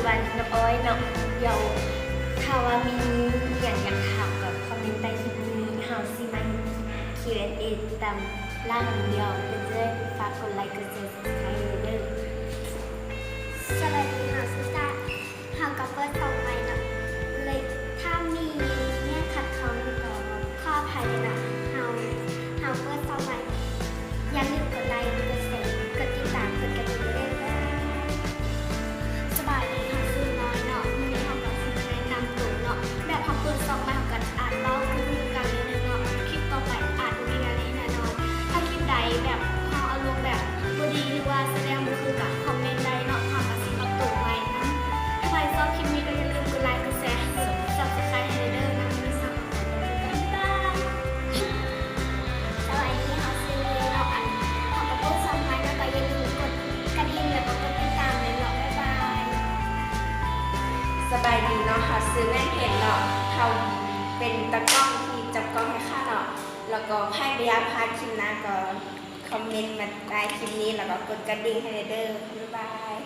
ປັນນ້ອງອ້ອຍເນາະ. ດຽວຖ້າວ່າມີຫຍັງຢາກຖາມກໍຄອມເມັນໃຕ້ຄລິບນີ້ ເຮົາຊິມາເຮັດຄລິບ Q and A ຕາມຫຼັງ. ດຽວເປັນຈັ່ງໃດ ຝາກກົດໄລ ກົດແຊ Subscribe ໃຫ້ເດີ. ສະບາຍດີ ເຮົາຊື່ຕາ ເຮົາກໍເປີດຊ່ອງໃໝ່ເນາະ ເລີຍ ຖ້າມີຫຍັງຂັດຂ້ອງກໍຂໍອະໄພເດີເນາະ. ເຮົາ ເຮົາເປີດຊ່ອງໃໝ່ ຢ່າລືມກົດໄລ ກົດແຊ ກົດຕິດຕາມ ກົດກະດິ່ງເດີ. ສະບາຍດີ ເຮົາຊື່ນ້ອຍເນາະ. ມື້ນີ້ເຮົາກໍຊິມາແນະນຳໂຕເນາະ ແບບເຮົາເປີດຊ່ອງໃໝ່ ເຮົາກໍອາດເວົ້າຄືກັນເລີຍເນາະ. ຄລິບຕໍ່ໄປອາດບໍ່ມີຫຍັງແນ່ນອນ. ຖ້າຄລິບໃດແບບເຮົາອາລົມແບບບໍ່ດີ ຫຼືວ່າສະແດງບໍ່ຄື ກໍຄອມເມັນໄດ້ເນາະ ເຮົາກໍຊິປັບປຸງໃໝ່ນຳ. ຖ້າໃຜຊອບຄລິບນີ້ກໍຢ່າລືມກົດໄລ ກົດແຊ ກົດ Subscribe ໃຫ້ເດີນະ. ສະບາຍດີ ເຮົາຊື່ເນຍເນາະ. ອັນ ເຮົາກໍເປີດຊ່ອງໃໝ່ ແລ້ວກໍຢ່າລືມກົດກະດິ່ງ ແລ້ວກໍກົດຕິດຕາມເດີເນາະ. ບາຍບາຍ. ສະບາຍດີເນາະ ເຮົາຊື່ແມ່ນເພັດເນາະ. ເຮົາເປັນຕາກ້ອງທີ່ຈັບກ້ອງໃຫ້ຂ້າເນາະ. ແລ້ວກໍໃຜບໍ່ຢາກພາດຄລິບໜ້າກໍຄອມເມັນມາໃຕ້ຄລິບນີ້ ແລ້ວກໍກົດກະດິ່ງໃຫ້ເດີ. ບາຍບາຍ.